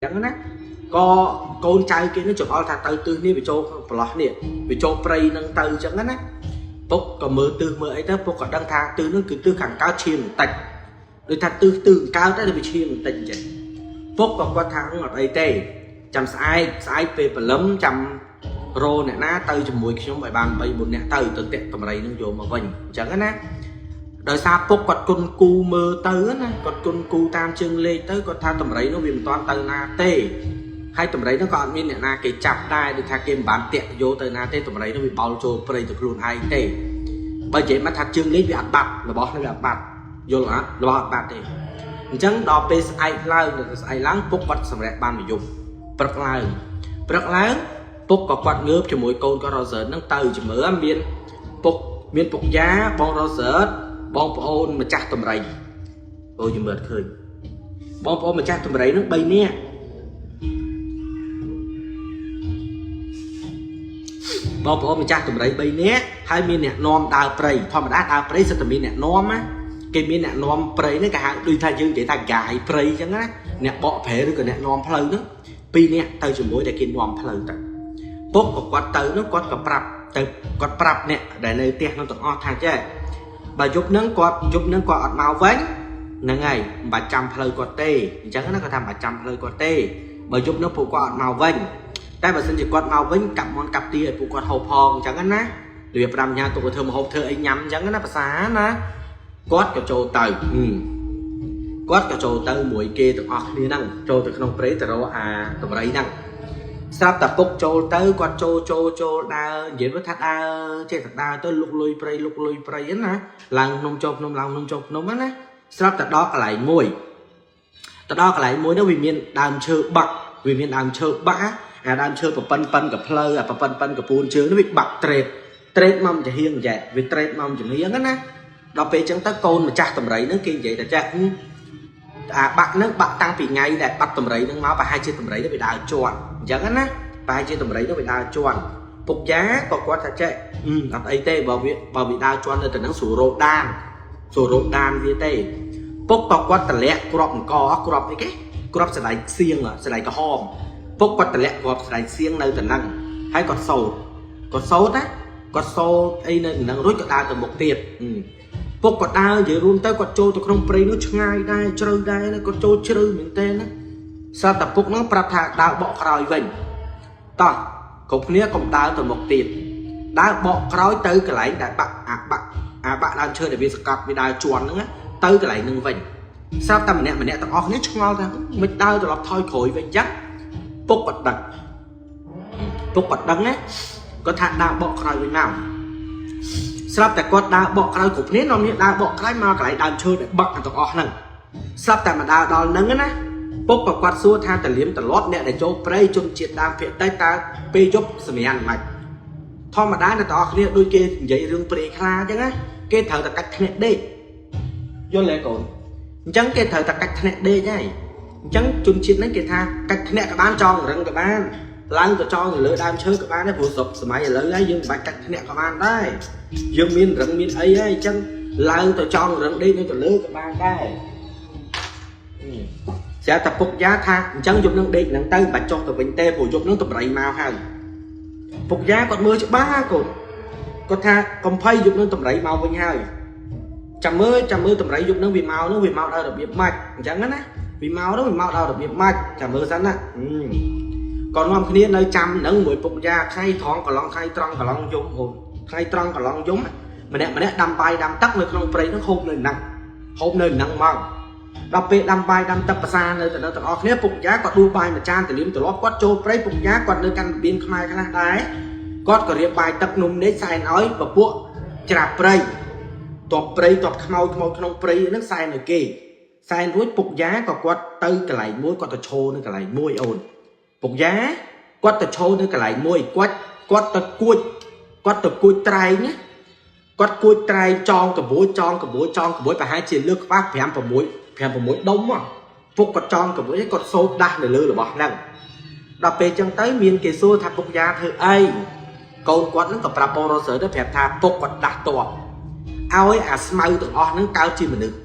ចឹងណាក៏កូនចៅគេនឹងច្របល់ថាទៅទិសនេះវាចូលប្រឡោះនេះវាចូលព្រៃនឹងទៅអញ្ចឹងណាពុកក៏មើលទិសមើលអីទៅពុកក៏ដឹងថាទិសនឹងគឺទិសខាងកើតឈៀងបន្តិចដូចថាទិសទិសកើតទៅវាឈៀងបន្តិចអញ្ចឹងពុកក៏គាត់ថាអត់អីទេចាំស្អែកស្អែកពេលព្រលឹមចាំរោអ្នកណាទៅជាមួយខ្ញុំឲ្យបាន3 4នាក់ទៅទៅតាក់តម្រៃនឹងយកមកវិញអញ្ចឹងណាដោយសារពុកគាត់គុណគូមើលទៅណាគាត់គុណគូតាមជើងលេខទៅគាត់ថាតម្រៃនោះវាមិនតាន់ទៅណាទេហើយតម្រៃនោះក៏អត់មានអ្នកណាគេចាប់ដែរដូចថាគេមិនបានតាក់យកទៅណាទេតម្រៃនោះវាបោលចូលព្រៃទៅខ្លួនឯងទេបើនិយាយមកថាជើងលេខវាអត់បាត់របស់នោះវាអត់បាត់យល់អត់របស់អត់បាត់ទេអញ្ចឹងដល់ពេលស្អែកឡើងស្អែកឡើងពុកគាត់សម្រាប់បានមួយយប់ព្រឹកឡើងព្រឹកឡើងពុកក៏គាត់ងើបជាមួយកូនគាត់រ៉ូសឺតនឹងទៅជំរឿមានពុកមានពុកយ៉ាបងរ៉ូសឺតបងប្អូនម្ចាស់តម្រៃអូយមើលឃើញបងប្អូនម្ចាស់តម្រៃនឹង3នាក់បងប្អូនម្ចាស់តម្រៃ3នាក់ហើយមានអ្នកនាំដើរព្រៃធម្មតាដើរព្រៃសិតតែមានអ្នកនាំណាគេមានអ្នកនាំព្រៃហ្នឹងគេហៅដូចថាយើងនិយាយថាកាយព្រៃអញ្ចឹងណាអ្នកបកប្រែឬក៏អ្នកនាំផ្លូវហ្នឹង2នាក់ទៅជាមួយដែលគេនាំផ្លូវទៅពុកក៏គាត់ទៅនោះគាត់ក៏ប្រាប់ទៅគាត់ប្រាប់អ្នកដែលនៅផ្ទះនោះទាំងអស់ថាចេះបើយប់ហ្នឹងគាត់យប់ហ្នឹងគាត់អត់មកវិញហ្នឹងហើយមិនបាច់ចាំផ្លូវគាត់ទេអញ្ចឹងណាគាត់ថាមិនបាច់ចាំផ្លូវគាត់ទេបើយប់ហ្នឹងពួកគាត់អត់មកវិញតែបើសិនជាគាត់មកវិញកាប់មន់កាប់ទាឲ្យពួកគាត់ហូបផងអញ្ចឹងណារបៀបប្រាំញ៉ាទុកឲ្យធ្វើម្ហូបធ្វើអីញ៉ាំអញ្ចឹងណាភាសាណាគាត់ក៏ចូលទៅគាត់ក៏ចូលទៅមួយគេទាំងអស់គ្នាហ្នឹងចូលទៅក្នុងព្រៃទៅរកអាដំរីហ្នឹងស្រាប់តែពុកចូលទៅគាត់ចូលចូលចូលដើរនិយាយថាដើរចេះតែដើរទៅលុកលុយព្រៃលុកលុយព្រៃហ្នឹងណាឡើងភ្នំចូលភ្នំឡើងភ្នំចូលភ្នំហ្នឹងណាស្រាប់តែដល់កន្លែងមួយទៅដល់កន្លែងមួយនោះវាមានដើមឈើបាក់វាមានដើមឈើបាក់អាដើមឈើប្រប៉ិនប៉ិនកផ្លូវអាប្រប៉ិនប៉ិនកពូនជើងនោះវាបាក់ត្រេតត្រេតមកចំហៀងចេះវាត្រេតមកចំហៀងណាដល់ពេលអញ្ចឹងទៅកូនម្ចាស់តម្រៃហ្នឹងគេនិយាយថាចេះអាបាក់ហ្នឹងបាក់តាំងពីថ្ងៃដែលបាត់តម្រៃហ្នឹងមកប្រហែលជាតម្រៃហ្នឹងវាដើរជាន់អញ្ចឹងណាប្រហែលជាតម្រៃហ្នឹងវាដើរជាន់ពុកយ៉ាក៏គាត់ថាចេះអត់អីទេបើវាដើរជាន់នៅទៅហ្នឹងស្រួលរោដានស្រួលរោដានវាទេពុកក៏គាត់តម្លាក់គ្រាប់អង្គគ្រាប់អីគេគ្រាប់សណ្ដែកសៀងសណ្ដែកក្រហមពុកគាត់តម្លាក់គ្រាប់សណ្ដែកសៀងនៅទៅហ្នឹងហើយគាត់សូត្រគាត់សូត្រណាគាត់សូត្រអីនៅហ្នឹងរួចក៏ដើរទៅមុខទៀតពុកក៏ដើរនិយាយរួមទៅគាត់ចូលទៅក្នុងព្រៃនោះឆ្ងាយដែរជ្រៅដែរគាត់ចូលជ្រៅមែនទេណាស្រាប់តែពុកហ្នឹងប្រាប់ថាដើរបកក្រោយវិញតោះគ្រប់គ្នាកុំដើរទៅមុខទៀតដើរបកក្រោយទៅកន្លែងដែលបាក់អាបាក់អាបាក់ដើមឈើដែលវាសកាត់វាដើរជន់ហ្នឹងទៅកន្លែងហ្នឹងវិញស្រាប់តែម្នាក់ម្នាក់ទាំងអស់គ្នាឆ្ងល់ថាមិនដើរត្រឡប់ថយក្រោយវិញអញ្ចឹងពុកក៏ដឹងពុកក៏ដឹងណាគាត់ថាដើរបកក្រោយវិញមកស្រាប់តែគាត់ដើរបកក្រោយគ្រប់គ្នានាំនេះដើរបកក្រោយមកកន្លែងដើមឈើដែលបាក់ទាំងអស់ហ្នឹងស្រាប់តែមកដើរដល់ហ្នឹងណាពុកក៏គាត់សួរថាតលៀមត្រឡប់អ្នកដែលចូលព្រៃជនជាតិដើមភាគតិចតើពេលយប់សម្រានមិនធម្មតាអ្នកទាំងអស់គ្នាដូចគេនិយាយរឿងព្រៃខ្លាអញ្ចឹងណាគេត្រូវតែកាច់ធ្នាក់ដេកយល់ទេកូនអញ្ចឹងគេត្រូវតែកាច់ធ្នាក់ដេកហើយអញ្ចឹងជនជាតិហ្នឹងគេថាកាច់ធ្នាក់ក៏បានចងរឹងក៏បានឡើងទៅចងទៅលើដើមឈើក៏បានដែរព្រោះស្រុកសម័យឥឡូវហើយយើងមិនបាច់កាច់ធ្នាក់ក៏បានដែរយើងមានរឹងមានអីហើយអញ្ចឹងឡើងទៅចងរឹងដេកនៅទៅលើក៏បានដែរស្រាប់តែពុកយ៉ាថាអញ្ចឹងយប់នឹងដេកហ្នឹងទៅមិនបាច់ចុះទៅវិញទេព្រោះយប់នឹងតម្រៃមកហើយពុកយ៉ាគាត់មើលច្បាស់កូនគាត់ថាកំភៃយប់នឹងតម្រៃមកវិញហើយចាំមើលតម្រៃយប់នឹងវាមកនឹងវាមកដល់របៀបម៉េចអញ្ចឹងណាវាមកនឹងវាមកដល់របៀបម៉េចចាំមើលសិនណាក៏នាំគ្នានៅចាំនឹងមួយពុកយ៉ាថ្ងៃត្រង់កន្លងថ្ងៃត្រង់កន្លងយំអូនថ្ងៃត្រង់កន្លងយំម្នាក់ម្នាក់ដាំបាយដាំទឹកនៅក្នុងព្រៃនឹងហូបនៅហ្នឹងហូបនៅហ្នឹងមកដល់ពេលដាំបាយដាំទឹកភាសានៅទៅទាំងអស់គ្នាពុកយ៉ាគាត់ដួសបាយមួយចានទៅលៀមត្រឡប់គាត់ចូលព្រៃពុកយ៉ាគាត់នៅកាន់របៀងខ្មែរខ្លះដែរគាត់ក៏រៀបបាយទឹកនំនេះសែនឲ្យពពួកច្រាបព្រៃតបព្រៃតបខ្មោចខ្មោចក្នុងព្រៃហ្នឹងសែនឲ្យគេសែនរួចពុកយ៉ាក៏គាត់ទៅកន្លែងមួយគាត់ទៅឈរនៅកន្លែងមួយអូនពុកយ៉ាគាត់ទៅឈរនៅកន្លែងមួយគាត់ទៅគួចគាត់ទៅគួចត្រែងណាគាត់គួចត្រែងចងកបួយចងកបួយចងកបួយប្រហែលជាលើកក្បាល5 6 5 6ដុំពុកគាត់ចងកបួយគាត់សូត្រដាស់នៅលើរបស់ហ្នឹងដល់ពេលចឹងទៅមានគេសួរថាពុកយ៉ាធ្វើអីកូនគាត់ហ្នឹងក៏ប្រាប់បងរ៉ូសឺទៅប្រាប់ថាពុកគាត់ដាស់តបឲ្យអាស្មៅទាំងអស់ហ្នឹងកើតជាមនុស្ស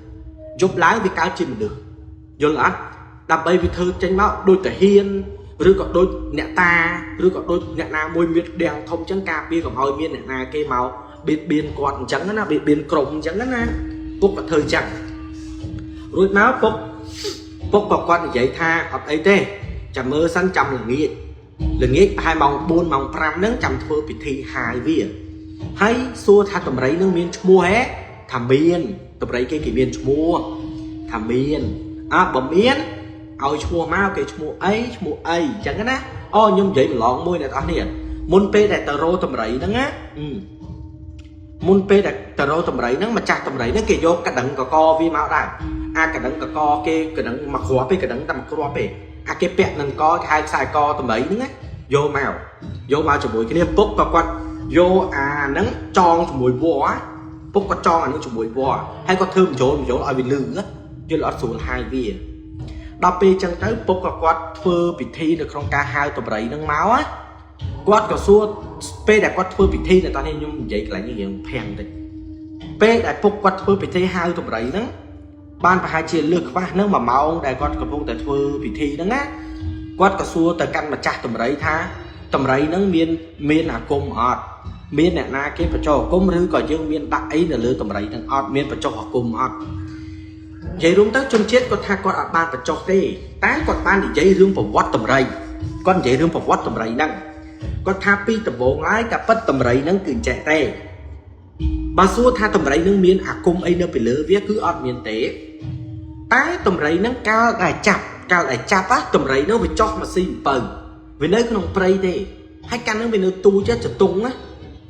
យប់ឡើងវាកើតជាមនុស្សយល់អត់ ដើម្បីវាធ្វើចេញមកដូចតាហ៊ានឬក៏ដូចអ្នកតាឬក៏ដូចអ្នកណាមួយមានដៀងធំចឹងការពារកុំឲ្យមានអ្នកណាគេមកបៀតបៀនគាត់អញ្ចឹងណាបៀតបៀនក្រុមអញ្ចឹងណាពុកក៏ធ្វើចឹងរួចមកពុកពុកក៏គាត់និយាយថាអត់អីទេចាំមើលសិនចាំល្ងាចល្ងាចប្រហែលម៉ោង4ម៉ោង5ហ្នឹងចាំធ្វើពិធីហាយវាហើយសួរថាតម្រៃនឹងមានឈ្មោះហេថាមានតម្រៃគេគេមានឈ្មោះថាមានអើបើមានឲ្យឈ្មោះមកគេឈ្មោះអីឈ្មោះអីអញ្ចឹងណាអូខ្ញុំនិយាយម្លងមួយអ្នកនរគ្នាមុនពេលដែលទៅរោតម្រៃហ្នឹងណាមុនពេលដែលទៅរោតម្រៃហ្នឹងម្ចាស់តម្រៃហ្នឹងគេយកកដឹងកកវាមកដែរអាកដឹងកកគេកដឹងមួយគ្រាប់ទេកដឹងតែមួយគ្រាប់ទេអាគេពាក់នឹងកគេហៅខ្សែកតម្រៃហ្នឹងណាយកមកយកមកជាមួយគ្នាពុកក៏គាត់យកអាហ្នឹងចងជាមួយវល្លិពុកក៏ចងអាហ្នឹងជាមួយវល្លិហើយគាត់ធ្វើបញ្ចូលបញ្ចូលឲ្យវាលឺយល់អត់ស្រួលហាយវាដល់ពេលចឹងទៅពុកក៏គាត់ធ្វើពិធីនៅក្នុងការហៅតម្រៃហ្នឹងមកណាគាត់ក៏សួរពេលដែលគាត់ធ្វើពិធីនៅតោះនេះខ្ញុំនិយាយកន្លែងនេះរៀងភាំងតិចពេលដែលពុកគាត់ធ្វើពិធីហៅតម្រៃហ្នឹងបានប្រហែលជាលើសខ្វះហ្នឹង1ម៉ោងដែលគាត់កំពុងតែធ្វើពិធីហ្នឹងណាគាត់ក៏សួរទៅកាន់ម្ចាស់តម្រៃថាតម្រៃហ្នឹងមានមានអាគមអត់មានអ្នកណាគេបញ្ចុះអាគមឬក៏យើងមានដាក់អីនៅលើតម្រៃហ្នឹងអត់មានបញ្ចុះអាគមអត់និយាយរួមទៅជនជាតិគាត់ថាគាត់អត់បានបញ្ចុះទេតែគាត់បាននិយាយរឿងប្រវត្តិតម្រៃគាត់និយាយរឿងប្រវត្តិតម្រៃហ្នឹងគាត់ថាពីដំបូងឡើយតែពិតតម្រៃហ្នឹងគឺចេះទេបើសួរថាតម្រៃហ្នឹងមានអាគមអីនៅពីលើវាគឺអត់មានទេតែតម្រៃហ្នឹងកាលដែលចាប់កាលដែលចាប់ណាតម្រៃហ្នឹងវាចោះមកស៊ីអំពៅវានៅក្នុងព្រៃទេហើយកាលហ្នឹងវានៅទូចចតុងណា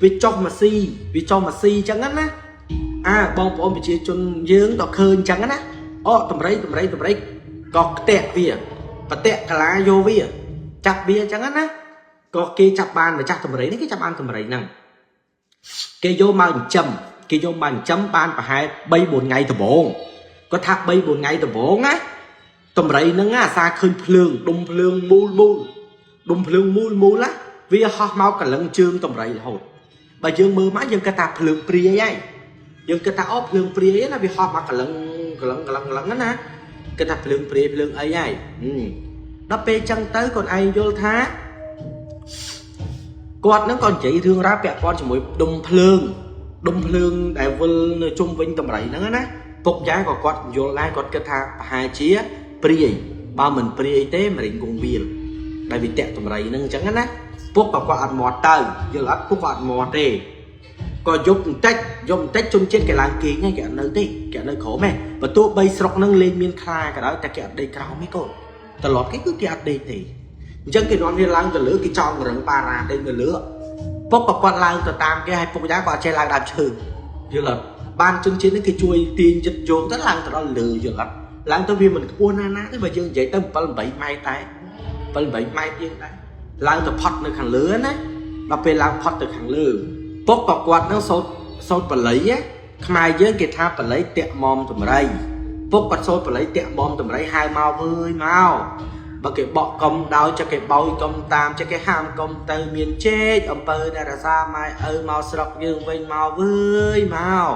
វាចោះមកស៊ីវាចោះមកស៊ីអញ្ចឹងណាអាបងប្អូនប្រជាជនយើងក៏ឃើញអញ្ចឹងណាអូតម្រៃតម្រៃតម្រៃក៏ខ្ទាក់វាបតៈកាឡាយកវាចាប់វាអញ្ចឹងណាក៏គេចាប់បានម្ចាស់តម្រៃនេះគេចាប់បានតម្រៃហ្នឹងគេយកមកចិញ្ចឹមគេយកមកចិញ្ចឹមបានប្រហែល3 4ថ្ងៃដំបូងគាត់ថា3 4ថ្ងៃដំបូងណាតម្រៃហ្នឹងអាសាឃើញភ្លើងដុំភ្លើងមូលមូលដុំភ្លើងមូលមូលណាវាហោះមកកលឹងជើងតម្រៃរហូតបើយើងមើលមកយើងគិតថាភ្លើងព្រាយហើយយើងគិតថាអូភ្លើងព្រាយណាវាហោះមកកលឹងកលឹងកលឹងកលឹងណាគិតថាភ្លើងព្រាយភ្លើងអីហើយដល់ពេលចឹងទៅគាត់ឯងយល់ថាគាត់នឹងក៏និយាយរឿងរ៉ាវពាក់ព័ន្ធជាមួយដុំភ្លើងដុំភ្លើងដែលវិលនៅជុំវិញតម្រៃហ្នឹងណាពុកយ៉ាក៏គាត់យល់ដែរគាត់គិតថាប្រហែលជាព្រាយបើមិនព្រាយទេមរិញគង់វាលដែលវាតាក់តម្រៃហ្នឹងអញ្ចឹងណាពុកក៏គាត់អត់មាត់ទៅយល់អត់ពុកក៏អត់មាត់ទេក៏យប់បន្តិចយប់បន្តិចជនជាតិគេឡើងគេងហ្នឹងគេអត់នៅទេគេអត់នៅក្រោមទេបើទោះបីស្រុកហ្នឹងលេងមានខ្លាក៏ដោយតែគេអត់ដេកក្រោមទេកូនត្រឡប់គេគឺគេអត់ដេកទេអញ្ចឹងគេនាំវាឡើងទៅលើគេចង់រឹងបារ៉ាដេកនៅលើពុកក៏គាត់ឡើងទៅតាមគេហើយពុកយ៉ាក៏អត់ចេះឡើងដើមឈើយល់អត់បានជនជាតិនេះគេជួយទាញចិត្តយោងទៅឡើងទៅដល់លើយល់អត់ឡើងទៅវាមិនខ្ពស់ណាស់ណាទេបើយើងនិយាយទៅ7 8ម៉ែត្រដែរ7 8ម៉ែត្រជាងដែរឡើងទៅផុតនៅខាងលើណាដល់ពេលឡើងផុតទៅខាងលើពុកក៏គាត់នឹងសូត្រសូត្របល័យខ្មែរយើងគេថាបល័យតាក់មុំតម្រៃពុកគាត់សូត្របល័យតាក់មុំតម្រៃហៅមកវើយមកបើគេបកកុំដោយចេះគេបោយកុំតាមចេះគេហាមកុំទៅមានជែកអំពើអ្នករសាម៉ែឪមកស្រុកយើងវិញមកវើយមក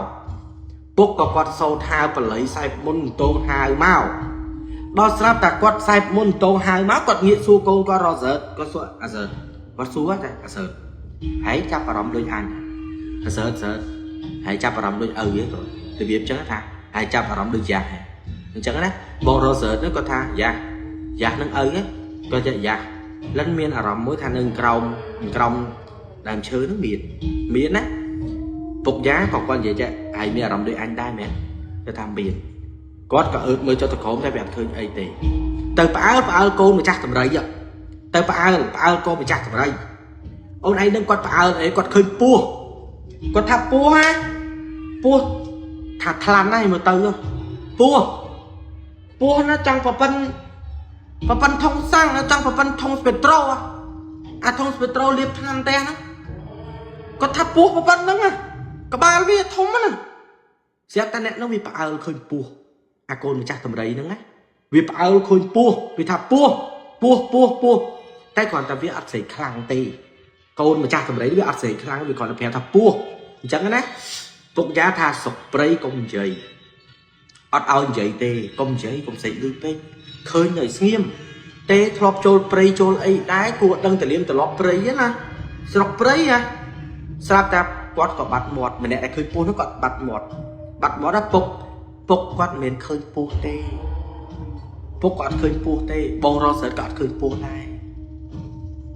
ពុកក៏គាត់សូត្រហៅបល័យសែបមុនតងហៅមកដល់ស្រាប់តែគាត់សែបមុនតងហៅមកគាត់ងាកសួរកូនគាត់រ៉ូសឺតគាត់សួរអាសឺតគាត់សួរតែអាសឺតហើយចាប់អារម្មណ៍ដូចអញអាសឺតសឺតហើយចាប់អារម្មណ៍ដូចឪឯងគាត់របៀបចឹងថាហើយចាប់អារម្មណ៍ដូចយ៉ាអញ្ចឹងណាបងរ៉ូសឺតនោះគាត់ថាយ៉ាយ៉ានឹងឪគាត់ចេះយ៉ាលិនមានអារម្មណ៍មួយថានៅក្រោមក្រោមដើមឈើនឹងមានមានណាពុកយ៉ាក៏គាត់និយាយចេះហើយមានអារម្មណ៍ដូចអញដែរមែនគាត់ថាមានគាត់ក៏អើតមើលចុះទៅក្រោមតែវាអត់ឃើញអីទេទៅផ្អើលផ្អើលកូនម្ចាស់តម្រៃទៅផ្អើលផ្អើលកូនម្ចាស់តម្រៃអូនឯងនឹងគាត់ផ្អើលអីគាត់ឃើញពស់គាត់ថាពស់ហ่าពស់ថាថ្លាន់ណាស់មើលទៅពស់ពស់ណាចង់ប្រប៉ិនប្រប៉ិនថងសាំងចង់ប្រប៉ិនថងស្ពេត្រូអាថងស្ពេត្រូលាបថ្នាំផ្ទះហ្នឹងគាត់ថាពស់ប្រប៉ិនហ្នឹងក្បាលវាធំណាស្រាប់តែអ្នកនោះវាផ្អើលឃើញពស់អាកូនម្ចាស់តម្រៃហ្នឹងណាវាផ្អើលឃើញពស់វាថាពស់ពស់ពស់ពស់តែគ្រាន់តែវាអត់ស្រីខ្លាំងទេកូនម្ចាស់តម្រៃវាអត់ស្រីខ្លាំងវាគ្រាន់តែប្រាប់ថាពស់អញ្ចឹងណាពុកយ៉ាថាសុកព្រៃកុំនិយាយអត់ឲ្យនិយាយទេកុំនិយាយកុំសេកលឺពេក ឃើញនៅស្ងៀមទេធ្លាប់ចូលព្រៃចូលអីដែរគួរដឹងតលៀមត្រឡប់ព្រៃណាស្រុកព្រៃហ៎ស្រាប់តែគាត់ក៏បាត់មាត់ម្នាក់ដែលឃើញពស់នោះគាត់បាត់មាត់បាត់មាត់ណាពុកពុកគាត់មិនមែនឃើញពស់ទេពុកគាត់អត់ឃើញពស់ទេបងរ៉ូសើក៏អត់ឃើញពស់ដែរ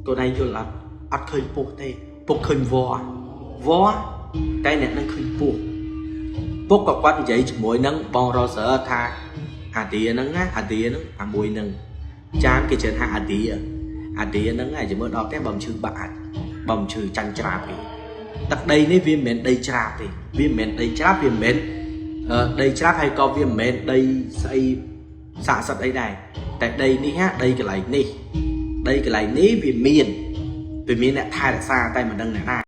កូនឯងយល់អត់អត់ឃើញពស់ទេពុកឃើញវល្លិវល្លិតែអ្នកនឹងឃើញពស់ពុកក៏គាត់និយាយជាមួយនឹងបងរ៉ូសើថាអាឌីហ្នឹងណាអាឌីហ្នឹងអាមួយហ្នឹងចានគេច្រើនថាអាឌីអាឌីហ្នឹងឯងចាំមើលដល់ផ្ទះបើមិនឈឺបាក់អាចបើមិនឈឺចាញ់ច្រាបគេទឹកដីនេះវាមិនមែនដីច្រាបទេវាមិនមែនដីច្រាបវាមិនមែនដីច្រាបហើយក៏វាមិនមែនដីស្អីស័ក្តិសិទ្ធិអីដែរតែដីនេះហាដីកន្លែងនេះដីកន្លែងនេះវាមានអ្នកថែរក្សាតែមិនដឹងអ្នកណា។